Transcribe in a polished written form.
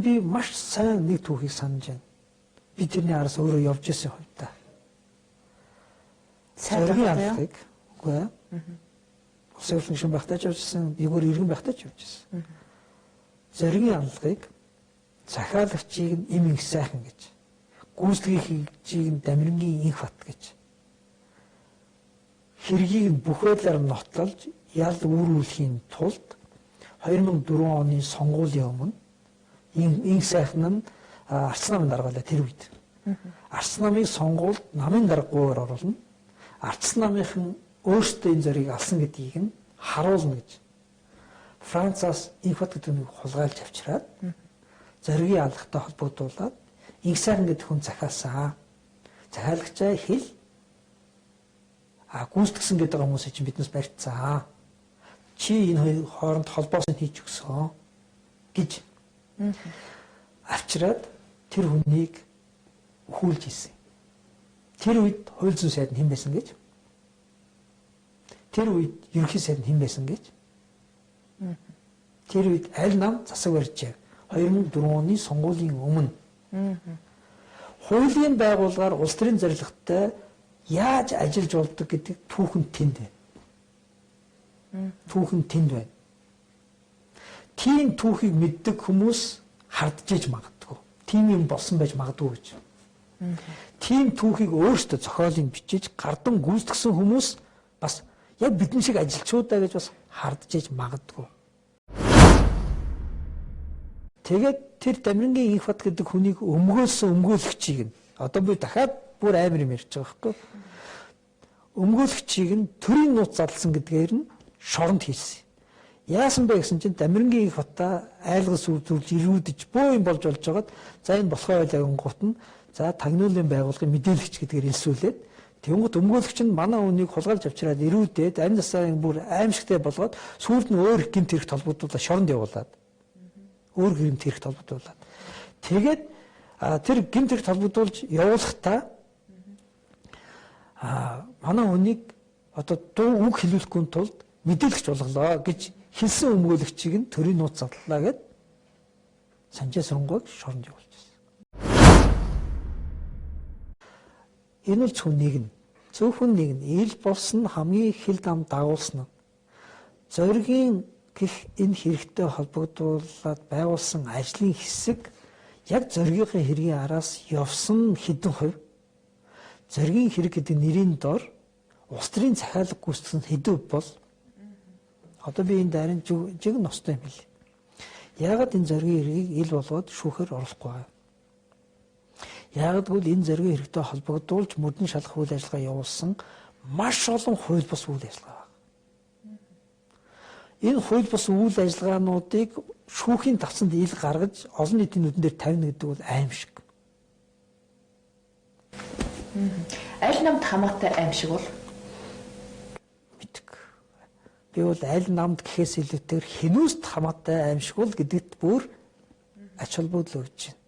би маш сайн нэг түүхийг санаж байна. Би тэрний араас өөрөө явж исэн хувьдаа. Зоригийн алхыг үгүй ээ. Улсын хурлын гишүүн байхдаа ч явж исэн, нэгүр иргэн байхдаа ч явж исэн. Зоригийн алхыг захиалагчийг нь им инх сайхан гэж, гүйцэтгэгчийг нь Дамирангийн инх бат гэж, хэргийг нь бүх байдлаар нотлолж ял үүрүүлэхийн тулд 2004 оны сонгуулийн өмнө инх сайхан нь Арц намын дарга байлаа тэр үед. Арц намыг сонгуульд намын даргагүйгээр оруулна. Арц намынхан өөрсдөө энэ зоригийг алсан гэдгийг нь харуулна гэж. Францаас инх бат гэдэг нэг хулгайлж авчираад зоригийн алхтай холбогдуулаад инх сайхан гэдэг хүн захиалсан. Захиалагчаа хэл гүйцэтгсэн гэдэг хүмүүсийг чинь биднээс барьцсан. Чи энэ хоёр хооронд холбоосыг хийж өгсөн гэж авчираад тэр хүнийг хүлж исэн. Тэр үед хууль зүйн сайд нь хэн байсан гэж? Тэр үед ерөнхий сайд нь хэн байсан гэж? Тэр үед аль нам засаг барьжээ? 2004 оны сонгуулийн өмнө. Хуулийн байгууллагаар улс төрийн зорилготой яаж ажиллаж болдог гэдэг түүхэн тэнд байна. Түүхэн тэнд байна. Тийм түүхийг мэддэг хүмүүс хардж магадгүй. Тийм юм болсон байж магадгүй гэж. Тийм түүхийг өөрсдөө зохиолыг бичиж гардан гүйцэтгсэн хүмүүс бас яг бидний шиг ажилчуудаа гэж бас хардж магадгүй. Тэгээд тэр Дамирангийн инх бат гэдэг хүнийг өмгөөлсөн өмгөөлөгчийг нь одоо би дахиад бүр амар юм ярьж байгаа байхгүй. Өмгөөлөгчийг нь төрийн нууц задлсан гэдгээр нь шоронд хийсэн. Яасан бэ гэсэн чинь Дамирангийн инх батаа айлгас үзүүлж ирүүдэж бөө юм болж байгаад за энэ болохоо байлаа гингут нь за тагнуулын байгууллагын мэдээлэгч гэдгээр элсүүлээд тэнгуут өмгөөлөгч нь манай хүнийг хулгайлж авчираад ирүүдээд амь засаа бүр аимшигтэй болгоод сүүлд нь өөр гэмт хэрэг холбогдуулаад шоронд явуулаад өөр гэмт хэрэг холбогдуулаад тэгээд тэр гэмт хэрэг холбогдуулж явуулахдаа манай хүнийг одоо дуу үг хэлүүлэхгүй тулд мэдээлэгч болголоо гэж хэлсэн өмгөөлөгчийг нь төрийн нууц задлаа гэд Санжаа Сунгуйг шоронд явуулчихсан. Энэ бол зөвхөн нэг нь. Зөвхөн нэг нь ил болсон хамгийн хил дам дагуулсан нь. Зоригийн гих энэ хэрэгтэй холбогдуулаад байгуулсан ажлын хэсэг яг зоригийнхын хэргийн араас явсан хэдэн хувь. Зоригийн хэрэг гэдэг нэрийн дор улс төрийн захиалга гүйцэтгэсэн хэдэн бол одоо би энэ дайрын жиг ностой юм бэл. Яагаад энэ зоригийн хэргийг ил болгоод шүүхээр оруулахгүй байгаа? Яагаад гэвэл энэ зоригийн хэрэгтэй холбогдуулж мөрдөн шалах үйл ажиллагаа явуулсан маш олон хууль бус үйл ажиллагаа байна. Энэ хууль бус үйл ажиллагаануудыг шүүхийн тавцанд ил гаргаж олон нийтийн нүдэн дээр тавина гэдэг бол аимшиг. Аль намд хамаатай аимшиг бол? Мэддэг. Би бол аль намд гэхээс илүүтэйгээр хинүүст хамаатай аимшиг бол гэдэгт бүр ач холбогдол өгч байна.